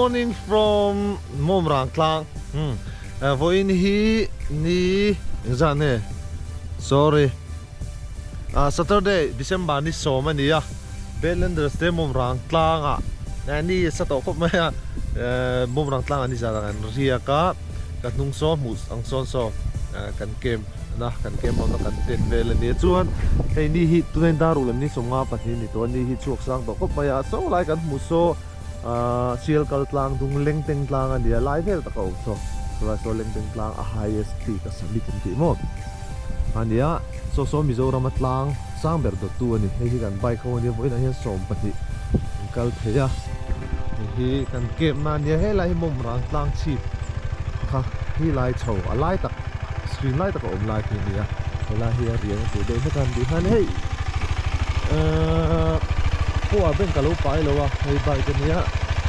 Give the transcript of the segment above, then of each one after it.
morning from Mawmrang tlang umm vawiin hi ni engzah nge sorry ah Saturday December ni sawm a ni a Badlanders te Mawmrang tlangah ni a sa tawh khawp mai a Mawmrang tlangah ni zan ah kan riak a ka hnung saw hmuh ang sawn saw kan camp na kan camp awmna kan tent vel a nia chuan hei ni hi tunah dar ulh ni 52 a ni tawh a ni hi chhuak sang tawh khawp mai a so lai kan hmu saw ahh sial kal tlang dung leng teng tlang a nia lai vel tak a awm saw chulai saw leng teng tlang a highest peak a summit an tih maw a nia saw saw Mizoram a tlang sang ber dawttu a ni hei hi kan bike ho a nia vawiinah hian 12 an kal thei a hei hi kan camp na a nia helai hi mawmrang tlang chhip kha hi lai chho a lai tak screen lai tak a awm lai khi a ni a helai hi a riang a tih deuh hlek a han tih khan hei ehh power bank ka lo pai lo a hei bike a nia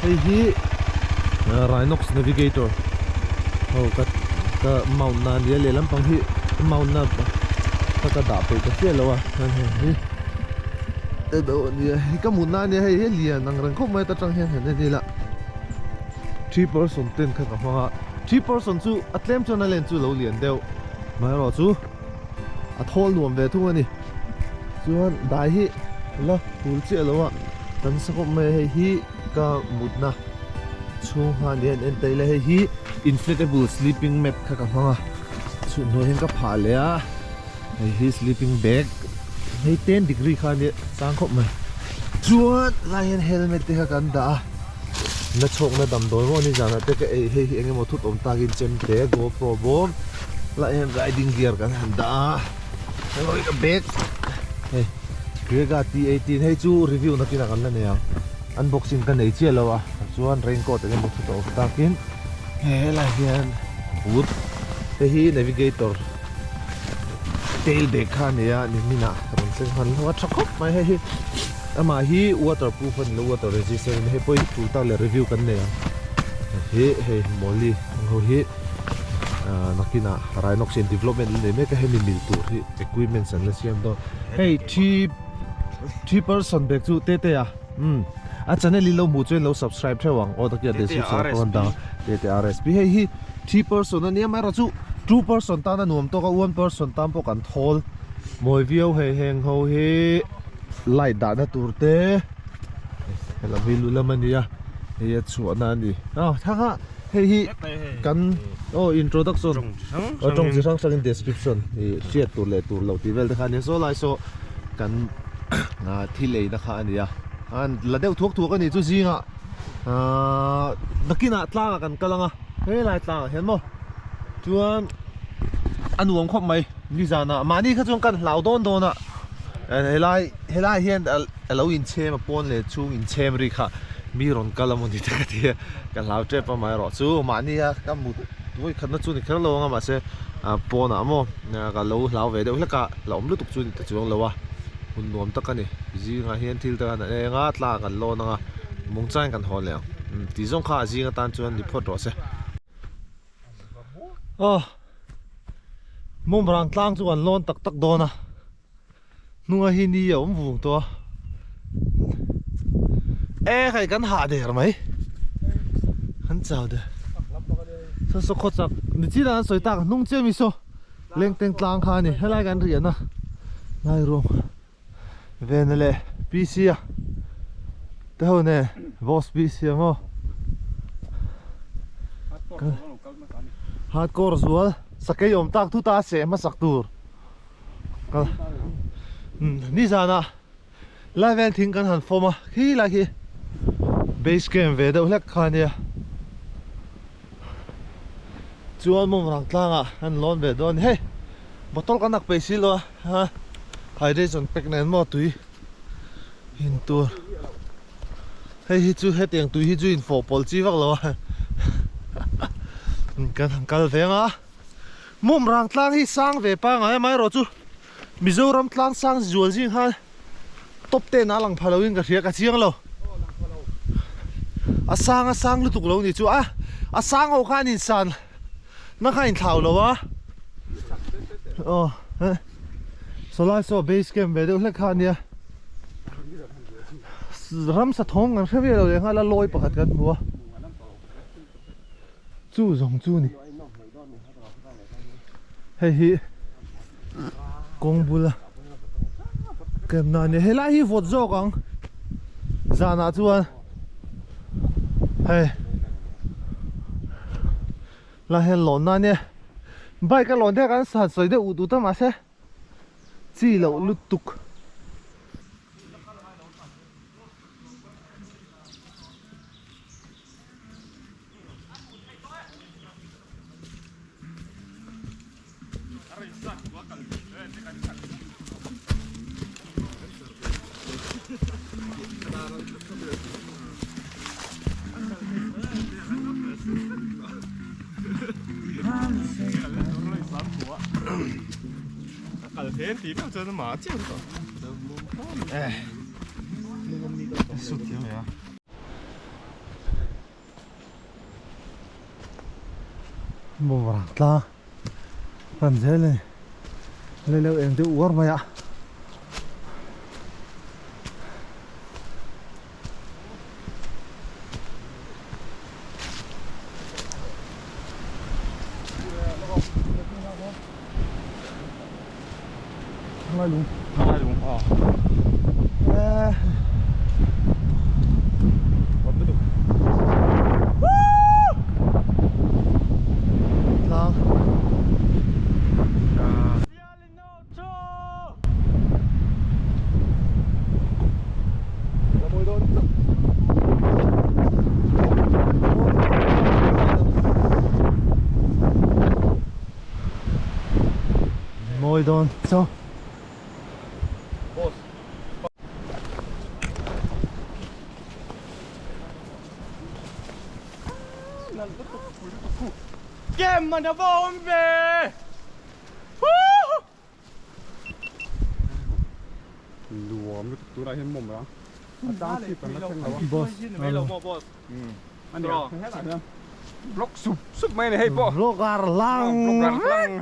hei hi Rhinox Navigator ho ka ka mount na a nia lehlam pang hi mount na kha ka dah peih ta chiah lo a chuan hei hi te deuh a nia hei ka mutna a nia hei hi a lian ang reng khawp mai ta tang hian han en ila three person tent kha ka hmang a three person chu a tlem chuan a len chu lo lian deuh amaherawh chu a thawl nuam ve thung a ni chuan dai hi la hul chiah lo a kan sa khawp mai a hei hi ka mutna chhung kha a ni a an en taih la hei hi inflatable sleeping mat kha ka hmang a chhun hnuai hian ka phah leh a hei hi sleeping bag hei ten degree kha a nia chang khawp mai chuan lai hian helmet te kha kan dah a na chhawkna damdawi maw ni zanah te ka ei hei hi eng emaw thut awm takin chem te gopro bawm lai hian riding gear kan han dah a hei ka bag hei Grega T18 hei chu review nakinah kan la nei ang unboxing ka nei chiah lo a chuan raincoat eng emaw thut awm takin helai hian boot hei hi navigator tail bag kha a nei a niminah rawn thleng hman hlauh a tha khawp mai hei hi amah hi waterproof a ni lo water resistant a ni hei pawh hi tul tak leh review kan nei ang hei hei molly ang ho hi ah nakinah rhinox in development la nei mek a hemi mil tur hi equipments an la siam dawn hei thi thi person bag chu te te a umm a channel hi lo hmuh chuan lo subscribe theuh ang aw takia description ah pawh an dah ang te te rsp hei hi three person a nia amaherawh chu two person tan a nuam tawk a one person tan pawh kan thawl mawi viau hei heng ho hi light dahna tur te helam hi lu lam a ni a hei a chhuahna a ni a thanga hei hi kan aw introduction aw tawng chi hrang hrangin description ih hriat tur leh tur loh tih vel te kha a nia saw lai saw kan thil eina kha a ni a an la deuh thuak thuak a ni chu zingah ahh nakinah tlangah kan kal ang a helai tlangah hian maw chuan a nuam khawp mai nizanah mahni kha chuan kan hlau dawn dawn a helai helai hian a lo inchhem a pawn leh chhung inchhem ri kha mi rawn kal a maw ni te ka ti a ka hlau tep a amaherawh chu mahni a ka mut vawikhatna chu ni kher lo ang a mahse pawnah maw ka lo hlau ve deuh hlek a la awm lutuk chu ni ta chuang lo a hun nuam tak a ni zingah hian thil te khan an eng a tlang kan lawn ang a mungchain kan hawn leh ang tih zawng kha a zing atan chuan ni phawt rawh se. Aw Mawmrang tlang chu kan lawn tak tak dawn a hnunga hi ni a awm vung tawh a e hei kan hah der mai kan chau der saw saw khaw chak ni chin ah an sawi tak hnung chiah mi saw lengteng tlang kha a ni helai kan riahna lai ruang Vena leh PC a te ho nen boss PC a maw hardcore zual sakei awm tak thut a seh hmasak tur kal nizanah lai vel thing kan han fawm a khi lai khi base camp ve deuh hlek kha ania chuan mawmrang tlangah an lawn ve dawn a ni hei bottle kan ak peih si lo a. Ha hydration pack nen maw tui in tur hei hi chu hetiang tui hi chu in fawh pawlh chi vak lo a kan han kal ve ang a mawmrang tlang hi sang ve pangai a amaherawh chu Mizoram tlang sang zual zing khan top ten a lang pha lo in ka hria ka chiang lo a sang a sang lutuk lo ni chu a a sang ho khan in san na kha in thlau lo a aw saw lai saw base camp ve deuh hlek kha ania ramsa thawng kan hre ve lo leh nghal a lawi pakhat kan hmu a. Chu zawng chu ni. Hei hi kawng bula camp na ania helai hi vawt zawk ang zanah chuan hei lai hian lawn na ania bike a lawn te kan han sawi deuh ut ut a mahse chi loh lutuk. Bawrang tlang pan zel a ni lei lo eng deuh uar mai a. Mawi dawn chaw. Kem man a va awm ve! Nuam lutuk tunah hian mawm rang. A tang chip kan la thleng lo a. Boss. Ani a hetah hian block sup sup mai a ni hei pawh. Vlogger lang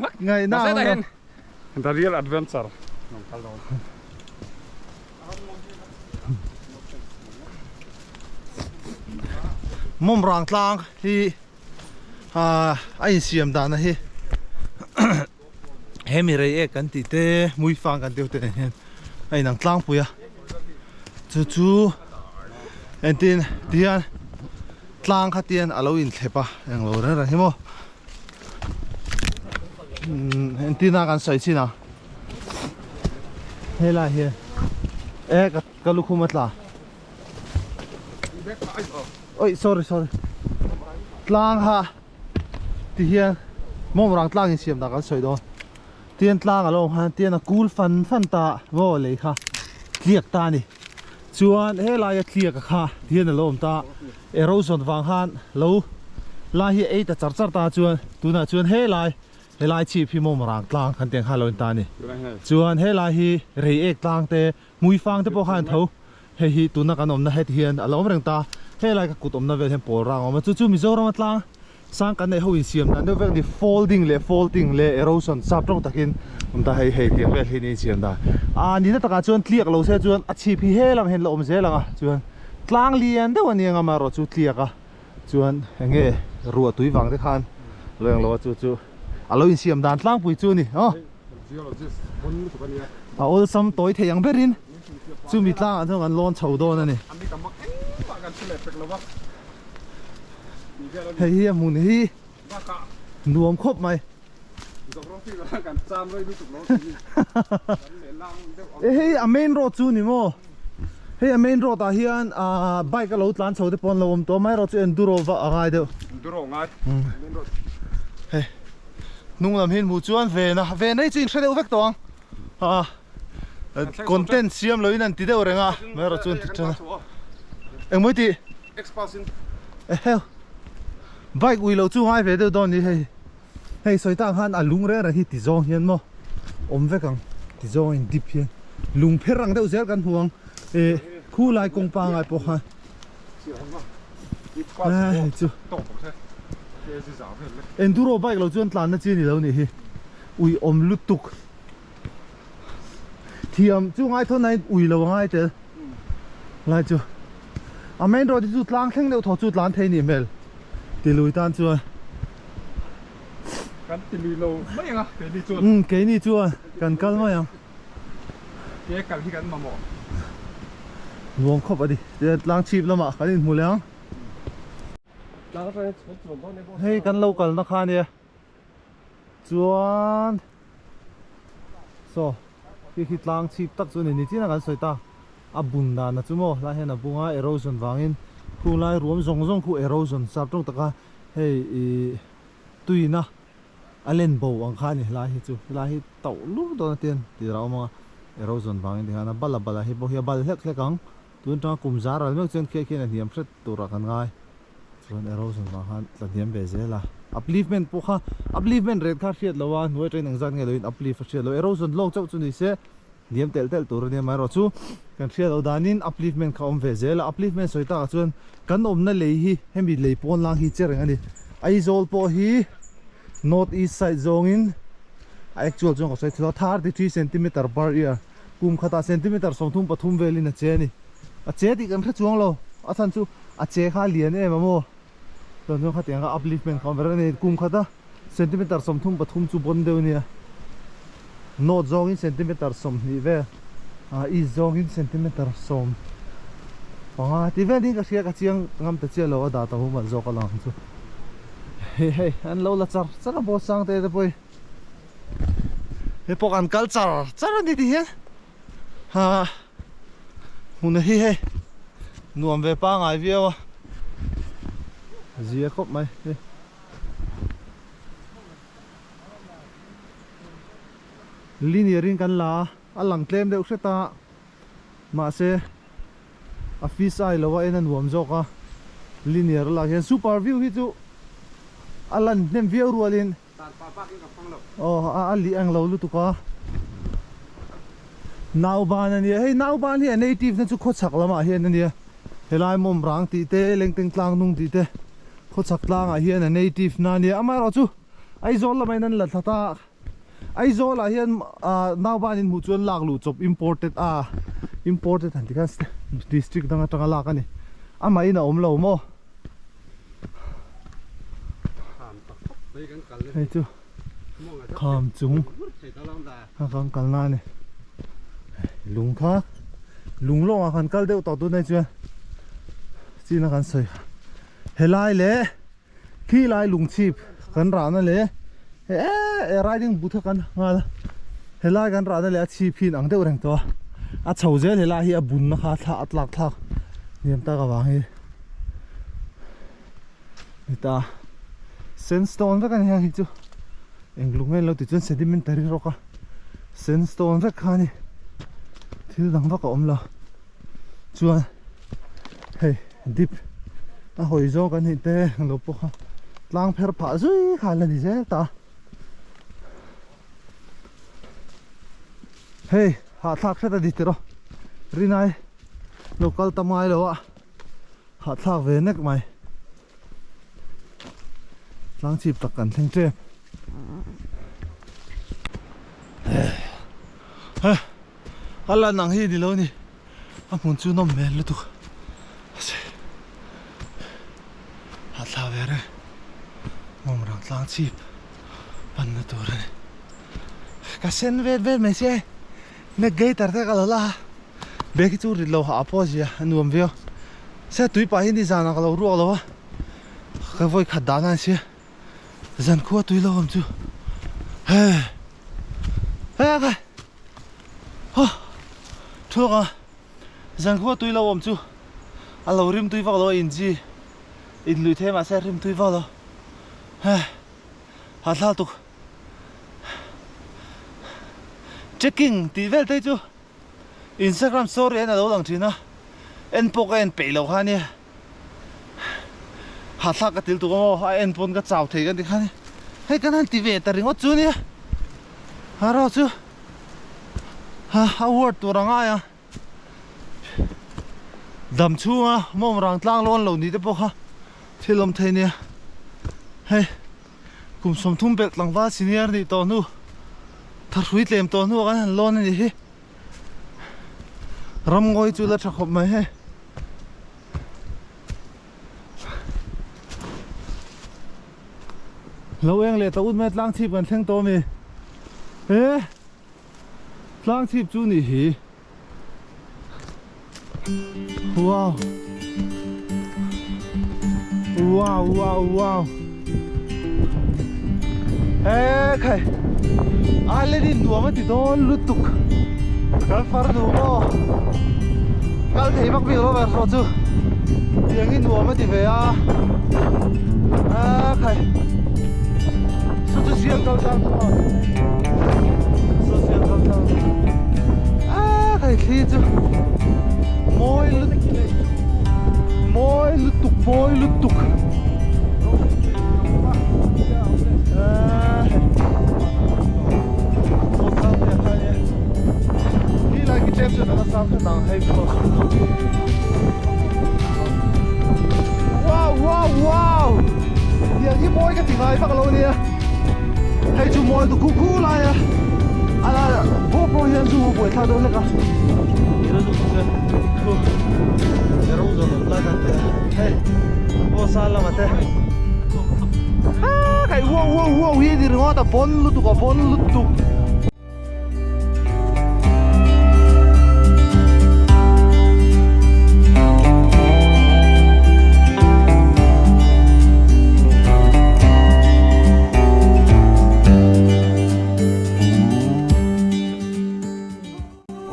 hlak ngaihna a awm lo. The real adventure rawn kal dawn. Mawm rang tlang hi a insiam dana hi hemi rei ek kan tih te mui fang kan tih te nen hian a inang tlangpui a chu chu entin tihian tlang kha tian a lo inthlep a englo reng reng hi maw entin a kan sawi chin a helai hian e ka lukhum a tla. Oi sorry sorry tlang kha ti hian mawmrang tlang in siam dah kan sawi dawn tian tlang a lo awm khan tian a kul fan fan ta maw lei kha tliak ta a ni chuan helai a tliak a kha ti hian a lo awm ta erosion vang khan lo lai hi a ei ta char char ta chuan tunah chuan helai helai chhip hi mawmrang tlang kan tih ang kha a lo in ta a ni chuan helai hi reiek tlang te Hmui fang te pawh khan tho hei hi tuna kan awmna heti hian a lo awm reng ta helai ka kut awmna vel hian pawl rang a awm a chu chu Mizoram a tlang sang kan neih ho insiam dan deuh vek a ni folding leh faulting leh erosion sap tawng takin awm ta hei hei tiang vel hi ni insiam dan a nihna takah chuan tliak lo se chuan a chhip hi helam hian la awm zel ang a chuan tlang lian deuh a nia amaherawh chu tliak a chuan eng nge ruah tui vang te khan lo eng lo a chu chu a lo insiam dan tlangpui chu a ni aw. A awlsam tawi thei ang berin chumi tlangah chuan kan lawn chho dawn a ni. Hei hi a hmun hi nuam khawp mai. Hei a main road chu ni maw? Hei a main road ah hian bike a lo tlan chho te pawh an lo awm tawh a, amaherawhchu chu enduro vak a ngai deuh. Enduro ngai main road. Hei hnung lam hi hmuh chuan vena vena hi chu in hre deuh vek tawh ang a content siam loin an ti deuh reng a amaherawhchu chu an ti tan a engmaw tih eheu bike ui lo chu ngai ve deuh dawn ni hei. Hei sawi tak khan a lung reng reng hi ti zawng hian maw awm vek ang ti zawng in dip hian lung pher ang deuh zel kan hmu ang eh khu lai kawng pangai pawh khan hei chu enduro bike lo chuan tlan na chi ni lo nih hi ui awm lutuk thiam chu ngai thawn na in ui lo a ngai tel lai chu a main road hi chu tlang thleng deuh thaw chu tlan thei nih hmel ti lui tan chuan. Kan ti lui lo mai ang a keini chuan. Umm keini chuan kan kal mai ang. Ke kal hi kan mamawh. Nuam khawp a ni. Tlang chhip lamah kan inhmu leh ang. Hei kan lo kalna kha ania chuan saw khi khi tlang chhip tak chu a ni ni chian a kan sawi ta a bun dan a chu maw lai hian a bung a erosion vangin khu lai ruam zawng zawng khu erosion sap tawng taka hei ih tuina a len bo ang kha a ni helai hi chu helai hi tauh lur dawn a tian tir a awm ang a erosion vangin tikhan a bal a bal a hei pawh hi a bal hlek hlek ang. Tun tanga kum zar al meuh chuan khiah khian a hniam hret turah kan ngai. Chuan erosion vang khan tla hniam ve zel a. Upliftment pawh kha upliftment rate kha hriat lo a, hnuai atangin engzat nge loin uplift a hriat lo. Erosion lawk chauh chu ni se hniam telh telh tur a nia amaherawh chu kan hriat loh danin upliftment kha a awm ve zel a. Upliftment sawi takah chuan kan awmna lei hi hemi lei pawn lang hi che reng a ni. Aizawl pawh hi north east side zawngin a actual chuan ka sawi thei lo a, 33 centimeter per year. Kum khatah centimeter 33 velin a che a ni. A che tih kan hre chuang lo. A chhan chu a che kha a lian em a maw? Chuan chuan khatiang kha upliftment kha a awm ve reng a ni. Kum khata centimeter 33 chu bawn deuh a nia. North zawngin centimeter 20 vel, east zawngin centimeter 15 tih vel niin ka hria ka chiang ngam ta chiah lo a data humal zawk a lang ang chu. Hei hei an lo la char char a bawt sang te te pawh hi. Hei pawh kan kal char char a ni ti hian ha hmun hi hei nuam ve pangai viau a zia khawp mai hei linear in kan la a a lang tlem deuh hret a mahse a fish eye lo a en a nuam zawk a linear a lak hian super view hi chu a lan hnem viau rualin. Aw a li ang lo lutuk a. Nauban a nia hei nauban hi a native na chu khawchhak lamah hian a nia helai mawm rang tih te lengteng tlang hnung tih te khawchhak tlangah hian a native na a nia amaherawh chu Aizawl lamah hian an la thla ta Aizawl ah hian ah nauban in hmuh chuan lak luh chawp imported a imported han ti khan district dang atanga lak a ni amah in a awm lo maw. Hei chu kham chung a kan kal na a ni lung kha lung lawngah kan kal deuh tawh tun ai chuan chin a kan sawi helai leh khi lai lung chhip kan rahna leh eh riding boot kha kan nghal a helai kan rahna leh a chhip hi inang deuh reng tawh a a chho zel helai hi a bunna kha thla a tlak thlak hniam tak avang hi. Heta sandstone vek a ni heng hi chu eng lung eng lo tih chuan sedimentary rock a sandstone vek kha a ni thil dang vak a awm lo chuan hei dip a hawi zawng kan hnih te ang lo pawh kha tlang pher phah zui kha la ni zel ta hei hahthlak hret a ni tiraw rinai lo kal ta ngai lo a. Hahthlak ve nek mai. Tlang chhip tak kan thleng tep. He a lan ang hi ni lo ni. A hmun chu nawm hmel lutuk. Hahthlak ve reng. Mawmrang tlang chhip panna tur a ni. Ka sen vet vet mai sia hei. Nek gaiter te ka lo la a. Bag hi chu rit lo hah pawh a zia a nuam viau se tui pah hi nizan ah ka lo ruak lo a ka vawi khat dan a ni sia zan khua tui lo awm chu hei hei a kai haw thuak a zan khua tui lo awm chu a lo rim tui vak lo a inzi inlui thei mahse a rim tui vak lo hei hahthlak tuk trekking tih vel te hi chu. Instagram story hian alo lang thin a, en pawh ka en peih loh kha ania, hahthlak ka til tuk ang aw, a en pawn ka chau thei ka ti kha ania, hei kan han ti ve ta ringawt chu ania, haraw chu ha a word tur a ngai a, dam chhunga mawm rang tlang lawn lo ni te pawh kha thil awm thei ania, hei. Kum 30 belh tlangval senior nih tawh hnu thahrui tlem tawh hnu ah khan han lawn a nih hi ramngawi chu la tha khawp mai hei Lo eng leh ta ut mai a tlang chhip kan thleng tawh a mi e tlang chhip chu nih hi wow wow wow wow e khai island in nuam a ti dawn lutuk kan far nu maw kal thei vak bik lo ve erawh chu tiang hi nuam a ti ve a a khai saw chu siam kal tlang chu maw saw siam kal tlang a khai thli chu mawi lutuk mawi lutuk mawi lutuk Wow wow wow Tiang hi mawi ka ti ngai vak lo ania hei chu mawi tu khu khu lai a a GoPro hian chu buai thlak deuh hlek a hei aw sal lamah te ah kai wow wow wow hi a ni ringawt a bawn lutuk a bawn lutuk.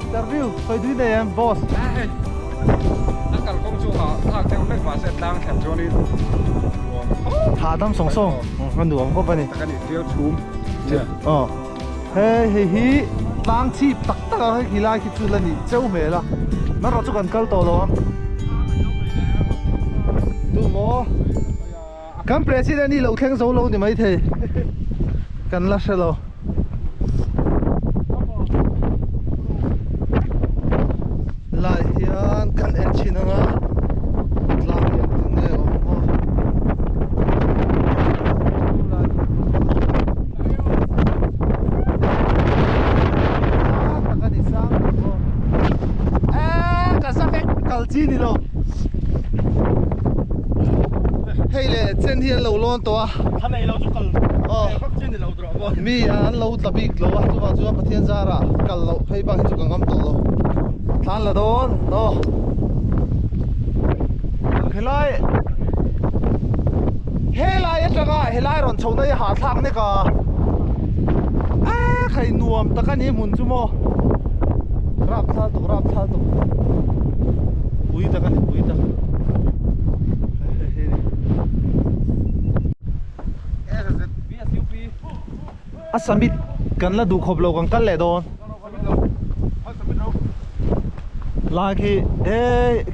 Interview sawi tui nei em boss? A kalkawng chu a thlak deuh hlek mahse tlang thlen chuanin nuam khawp. Tha dam sawng sawng a nuam khawp a ni. Tak a ni tiau chhum. Aw hei hei hi tlang chhip tak tak a hei khi lai khi chu la nih cheu hmel a erawh chu kan kal tawh lo ang. Tu maw kan president hi lo thleng zo lo ni maithei kan la hre lo. Lai hian kan en thin ang a tlang hi engtin nge a awm maw sang tak a ni sang tak maw eee ka za vek kal chi ni lo hei leh chen hi an lo lawn tawh a aw Mi an lo tla bik lo a, chuvang chuan Pathian zarah kal loh phei bak hi chu ka ngam tawh lo. Thlan la dawn aw. Helai helai atanga helai rawn chho na hi hahthlak nek a. A khai nuam tak a ni hmun chu maw. Rap thal tuk rap thal tuk. Pui tak a ni pui tak. A summit kan la duh khawp lo kan kal leh dawn lai khi he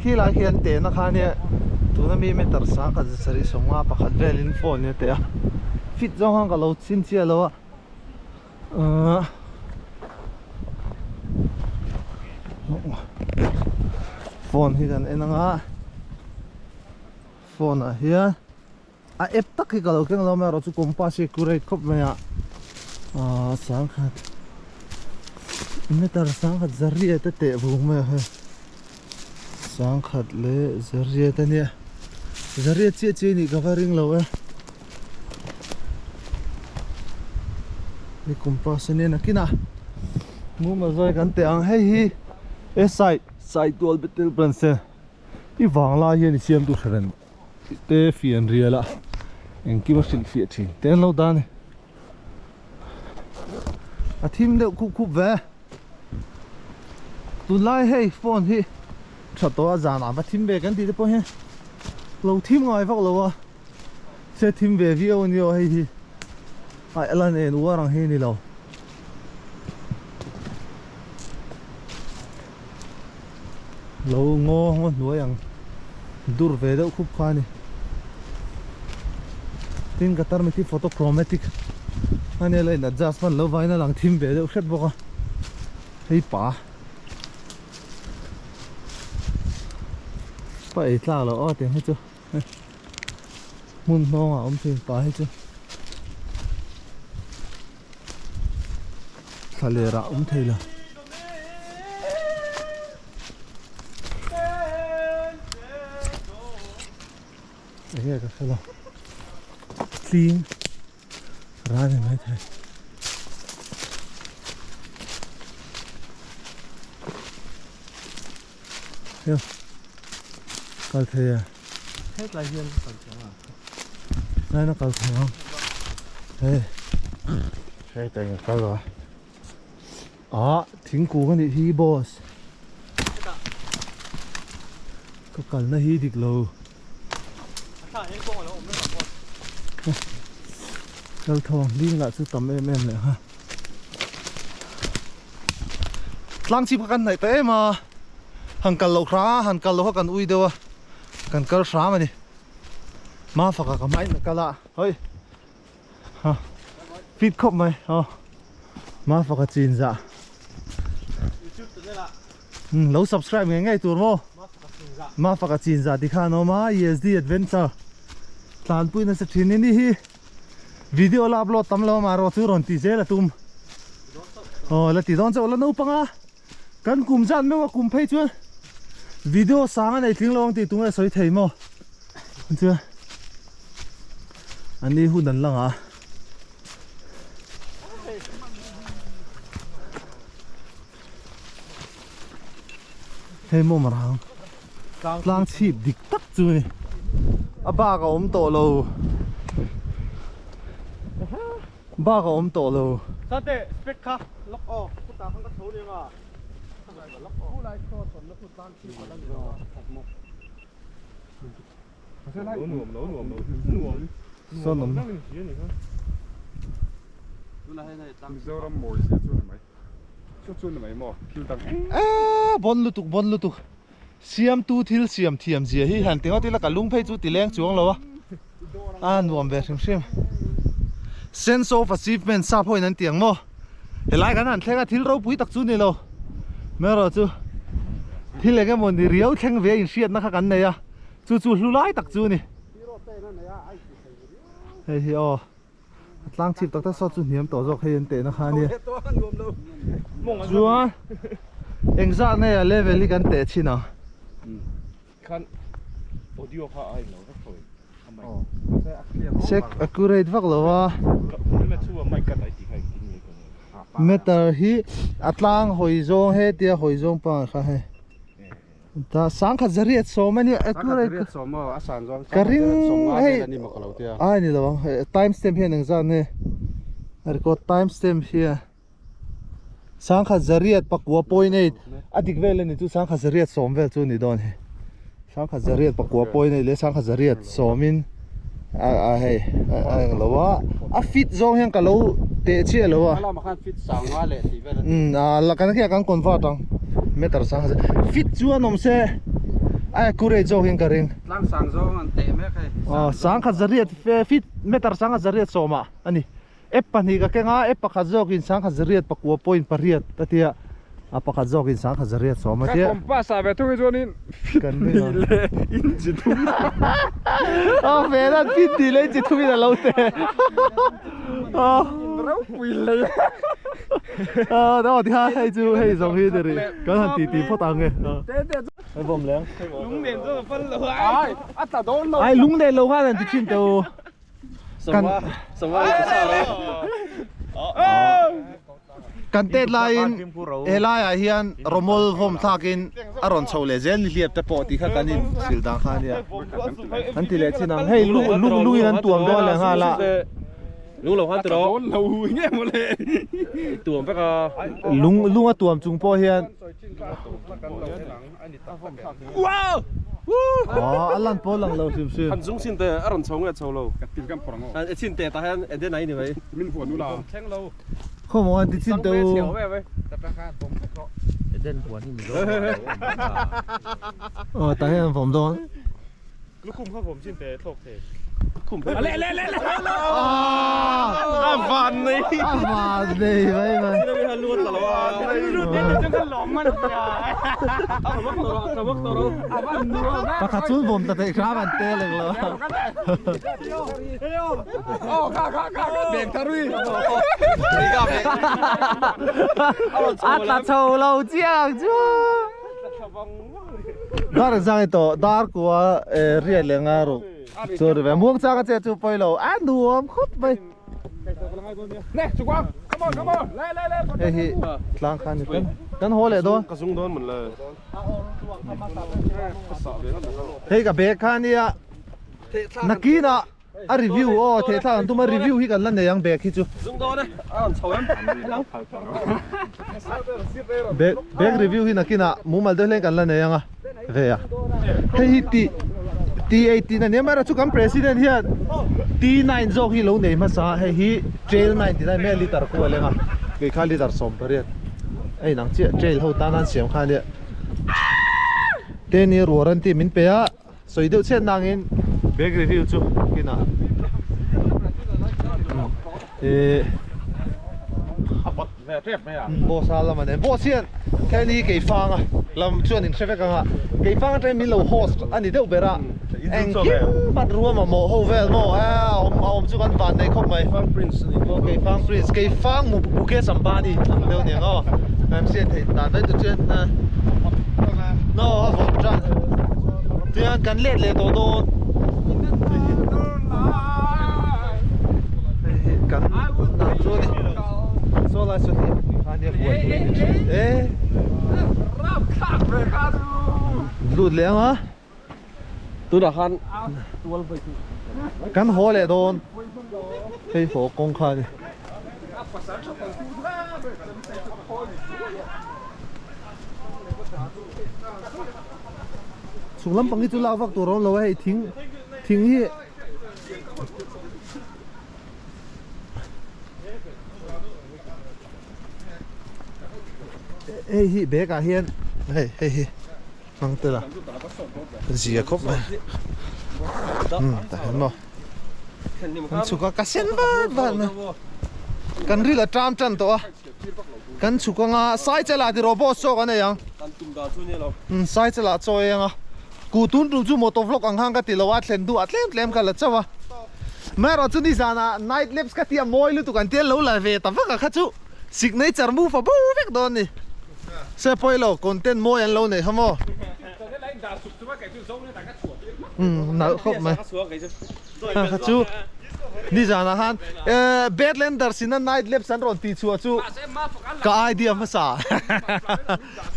khi lai khi an tehna kha nia tuna mi meter sang khat sarih sawmnga pakhat velin phone hi a teh a fit zawng khan ka lo chhin chiah lo a ahh phone hi kan en anga phone ah hian. A app tak hi ka lo keng lo mai erawh chu compass hi accurate khawp mai a aaa sangkhat meter sangkhat zariat a teh vung mai a hei sangkhat leh zariat a nia zariat chiah chiah anih ka va ring lo e hei compass a nia nakin ah mumal zawi kan teh ang hei hi e side side tual betel branch i vang lai hian i siam duh hre reng. Te fian rial a engkim a hrilh fiah thin te an lo dah a ni a thim deuh khup khup ve tunlai hei phone hi tha tawh a zanah va thim ve kan tih te pawh hian lo thim ngai vak lo a se thim ve viau a ni aw hei hi a la nen uar ang hi a ni lo. Lo ngaw ngaw hnuai ang dur ve deuh khup kha a ni. Tin ka tarmit hi photochromatic a nia la in adjust hman lo vangin a lang thim ve deuh hret bawk a. Hei pa pa ei tlak loh aw tiang hi chu hmun hnawngah a awm thin pa hi chu thla lerah a awm thei lo. Enge ka hre lo tling. Ral ni mai thei. Heo. Kal thei a. Hetlai hian kal thei ang a. Lai na kal thei ang. Hei. Hei ta in kal a. Ah, thingkung a nih hi boss. Ka kalna hi dik lo. Kal tho ang ding lah chu tam em em leh ha. Tlang chip kha kan hnaih ta em a. Han kal loh hram han kal loh kha kan ui deuh a. Kan kal hram a ni. Mafaka ka hmain a kal a. Hoi. Ha fit khawp mai aw Mafaka chin zah umm lo subscribe ngei ngei tur maw Mafaka chin zah ti khan awm a ESD adventure tlanpui nasa thin in hi video la upload tam lo amaherawh chu rawn ti zel a tum aw la ti dawn chauh la naupang a kan kum zat meuh a kum phei chuan video sang a nei tling lo ang tih tunge sawi thei maw chuan an ni hun an lang a hei maw marang tlang chhip dik tak chu a ni a bak a awm tawh lo Bak a awm tawh lo. Sate spec kha lock aw khutah khan ka chho leh anga khu lai khaw sawn na khu tlang chhip a la ni lo a Sawn awm. Mizoram mawi zia chu a ni mai. Chu chu a ni mai maw thil dang eng. Eee bon lutuk bon lutuk siamtu thil siam thiam zia hi han ti ngawt ila ka lung phei chu ti leng chuang lo a. A nuam ve hrim hrim. Sense of achievement sap ho in an ti ang maw? Helai kan han thleng a thil ropui tak chu ni lo. Hmerawh chu thil eng emaw ni riau thleng ve a inhriatna kha kan nei a, chu chu hlu lai tak chu a ni. Hei hi aw a tlang chhip tak tak saw chu hniam tawh zawk hei an tehna kha a nia. Chuan engzah nge a level hi kan teh chhin ang. Khan audio kha a inlo vek tho in a mic. Sek accurate vak lo a. Helmet chu a mic cut ai tih kha engtin nge ka nge. Meter hi a tlang hawi zawng he tia hawi zawng pang kha hei. Ta sangkhat zariat sawm a nia accurate. Sangkhat zariat sawm aw a san zawng ka ring hei ani maw ka lo tia. Ai ni lo ang time stamp hian engzat nge a record time stamp hian. Sangkhat zariat pakua point eight a dik vel a ni chu sangkhat zariat sawm vel chu a ni dawn hi sangkhat zariat pakua point eight leh sangkhat zariat sawmin a a hei a eng lo a a fit zawng hian ka lo teh chiah lo a umm a la kan khiah kan convert ang meter sangkhat fit chu an awm se a accurate zawk in ka ring aw sangkhat zariat fit meter sangkhat zariat sawmah a ni. App pahnih ka keng a, app pakhat zawkin sangkhat zariat pakua point pariat a tia, a pakhat zawkin sangkhat zariat sawm a tia. Ka compass ah ve thung hi chuanin fit hnih leh inchi thum. A ve na fit hnih leh inchi thum in a lo te. Ropui hle. A aw ti kha hei chu hei zawng hi ni rih kan han ti ti phawt ang e. Hei bawm leng. Lung nen chuan a fal lo a. Ai a tla dawn lo. Ai lung nen lo khan an ti thin teh u. Kan Kan tet laiin helaiah hian rawmawl vawm thlakin a rawn chho leh zel ni hliap te pawh tih kha kan in hrilh dan kha ania. An ti leh chin ang hei lung lung lungin an tuam dawn leh nghal a. Lung lung a tuam chung pawh hian. Aw a lan pawh lang lo hrim hrim. Han zung chin te a rawn chho nge chho lo. Ka til kan phawrh ang aw. Han chin te tah hian eden ai ni mai. Min huan ula. Thleng lo. Khaw maw han ti chin te u. Eden huan hi Mizo Aw tah hian an vawm dawn. Lukhum kha vawm chin te thlawk thei. A van nei. A van nei mai mai. Pakhat chu vawm ta theih hram an tel eng lo. A tla chho lo chiang chu. Dar zang i tawh dar kua riat leh nga ruk. Chu ri ve muang chang a che chu pawi lo a nuam khawp mai. Hei hi tlang kha a ni kan kan haw leh dawn. Ka zung dawn mawn le. Hei ka bag kha a nia nakinah a review aw thehthlak an tum a review hi kan la nei ang bag hi chu. Zung dawn e a rawn chho em. Bag bag review hi nakinah mumal deuh hlen kan la nei ang a ve a. Hei hi T T18 a nia amaherawhchu kan president hian T9 zawk hi lo nei hmasa a hei hi trail 9 tih lai mai a liter kual eng a kei kha liter 18 a inang chiah trail ho tan an siam kha ania ten year warranty min pe a sawi deuh chhiat nangin bag review chu kinah eh Boss a lam a nen boss hian heng hi keifang a lam chuan in hre vek ang a keifang atangin min lo host a ni deuh ber a engkim hmanrua mamawh ho vel maw a awm a awm chu kan van nei khawp mai keifang prince keifang Mukesh Ambani ang deuh aniang aw kan hriat theih dan mai tur chuan no a vawm tan tiang kan let leh tawh dawn hei hi kan dan chu a ni. Saw lai saw hi a nia buai pui ni thin e. Lut leh ang a. Tunah khan tual vawi chu. Kan haw leh dawn. Hei haw kawng kha a ni. Chhung lampang hi chu lak vak tur a awm lo a hei thing thing hi. Hei hi bag ah hian hei hei hi hmang tel a zia khawp mai umm tah hian maw kan chhuk a ka sen vat vat mai kan ril a ṭam ṭan tawh a kan chhuk anga sai chela ti rawh boss zawk an ei ang umm sai chela chaw ei anga Ku tun tum chu motor vlog ang khan ka ti lo a, thlen duh ah tlem tlem ka la chauh a. Amaherawh chu nizanah night lapse ka ti a mawi lutuk an tia lo la ve ta vak a kha chu signature move a bo vek dawn ni. Se pawi lo content mawi an lo nei kha maw. Umm nalh khawp mai. Ha kha chu nizanah khan Badlanders in a night lapse an rawn tih chhuah chu ka idea hmasa.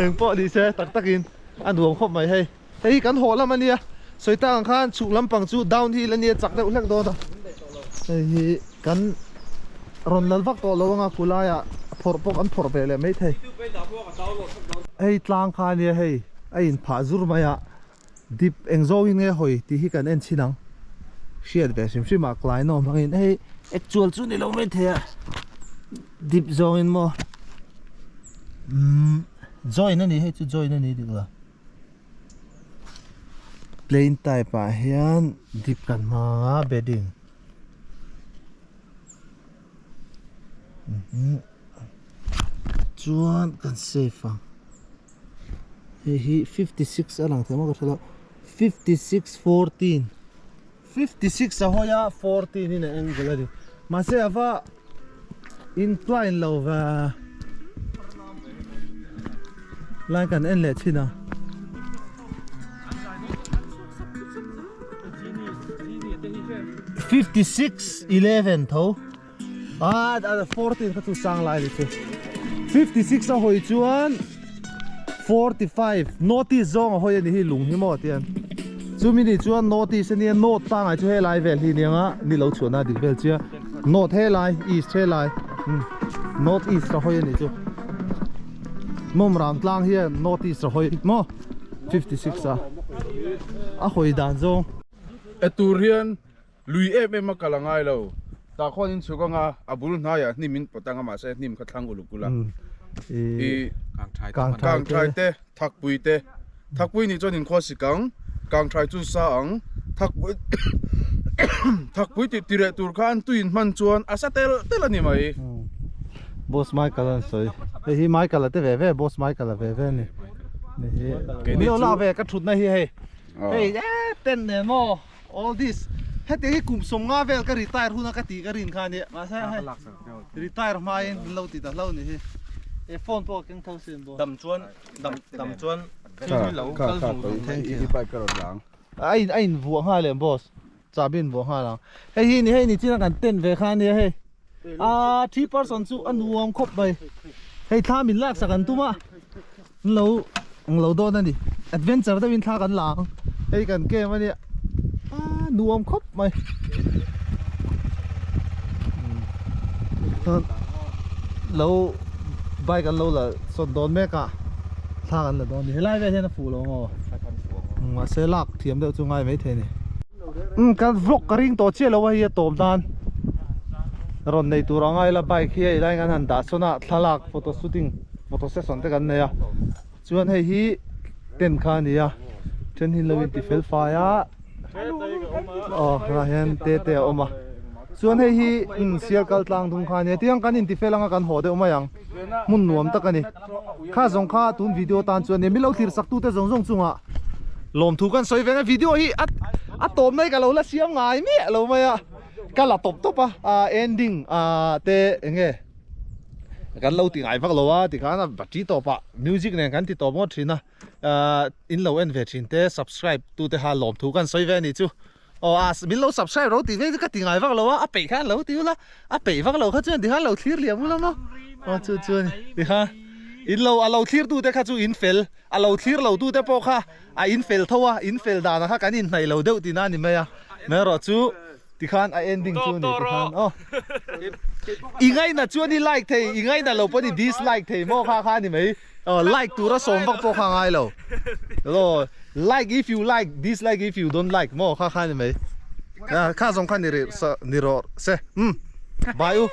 Engpawh ni se tak takin. A nuam khawp mai hei. Hei hi kan haw lam a nia. Sawi tak ang khan chhuk lampang chu downhill a nia chak deuh hlek dawn a. Hei hi kan rawn lal vak tawh lo anga kulaiah phawrh pawh kan phawrh ve leh mai thei. Hei tlang kha a nia hei a inphah zur mai a. Dip eng zawngin nge hawi tih hi kan en chhin ang. Hriat ve hrim hrim ah klai nawm hmangin hei actual chu ni lo mai thei a. Dip zawngin maw umm join a ni hei chu join a ni dik lo plain type ah hian dip kan hmang a bedding chuan kan save ang hei hi 56 a lang thei maw ka hre lo 56 14 56 a hawi a 14 in a angle a ni mahse ava incline lo va lai kan en leh thin a. 56 11 tho ah 14 kha chu sang lai ni chu 56 a hawi chuan 45 north east zawng a hawi a ni hi lung hi maw tian chumi ni chuan north east ania north pangai chu helai vel hi aniang a ni lo chhuahna dik vel chia north helai east helai north east a hawi a ni chu mawm ram tlang hian north east a hawi maw 56 a a hawi dan zawng E tur hian Lui em em a kal a ngai lo. Tah khawn in chhuk anga a bul hnaiah hnim in pawt anga mahse hnim kha thlang uluk ula. I Kangthai te, Thakpui te. Thakpui nih chuan inkhua sik ang, Kangthai chu sa ang, Thakpui Thakpui tih tireh tur khan tui in hman chuan a sa tel tel a ni mai. Boss Michael an sawi. Hei hi Michael a te ve ve, Boss Michael a ve ve a ni. Hei hi. Lo ve ka thutna hi hei. Hei e tent nen maw. All this hetiang hi kum 50 vel ka retire huna ka tih ka rin kha ania mahse hei retire hmain min lo ti ta hlo ni hi e phone pawh a keng tho sin bawk. Dam chuan dam dam chuan thil hi lo kal zung zung Thank you. A in a in vuah nghal em boss chabi in vuah nghal ang hei hi ni hei ni chin a kan tent ve kha ania hei. A three person chu a nuam khawp mai. Hei thla min lak sak an tum a, an lo ang lo dawn a ni. Adventure deuhin thla kan la ang. Hei kan camp a nia, a nuam khawp mai. Lo bike an lo la sawn dawn mek a, thla kan la dawn a ni. Helai vel hian a fuh lo maw? Mahse lak thiam deuh chu ngai maithei a ni. Umm kan vlog ka ring tawh chiah lo a hei a tawp nan rawn nei tur a ngai la bike hi hei lai kan han dah sawn a thlalak photo shooting photo session te kan nei a chuan hei hi tent kha a ni a then hi an lo inti fel fai a aw helaiah hian te te a awm a chuan hei hi umm sial kal tlang dum kha a nia tiang kan inti fel anga kan haw deuh mai ang hmun nuam tak a ni. Kha zawng kha tun video tan chuan nia milo thlir sak tute zawng zawng chungah lawmthu kan sawi veng a video hi a a tawp mai ka lo la siam ngai miah lo mai a ka la tawp tawp a a ending a te enge kan lo ti ngai vak lo a tikhan a battery tawp ah music nen kan ti tawp ngawt thin a in lo en ve thin te subscribe tute kha lawmthu kan sawi ve a nih chu. Aw a min lo subscribe ro tih vek chu ka ti ngai vak lo a, a peih khan lo ti ula, a peih vak lo kha chuan tikhan lo thlir liam ula maw? Aw chu chu a ni tikhan in lo a lo thlir tu te kha chu in fel, a lo thlir lo tu te pawh kha a in fel tho a, in fel danah kha kan inhnaih lo deuh tihna a ni mai a, maherawh chu tikhan a ending chu a ni tikhan aw i ngaina chuan i like thei, i ngaina lo pawn i dislike thei maw kha kha a ni mai. Aw like tura sawm vak pawh kha ngai lo aw like if you like dislike if you don't like maw kha kha ni mai kha zawng kha ni rih ni rawh se umm bye u.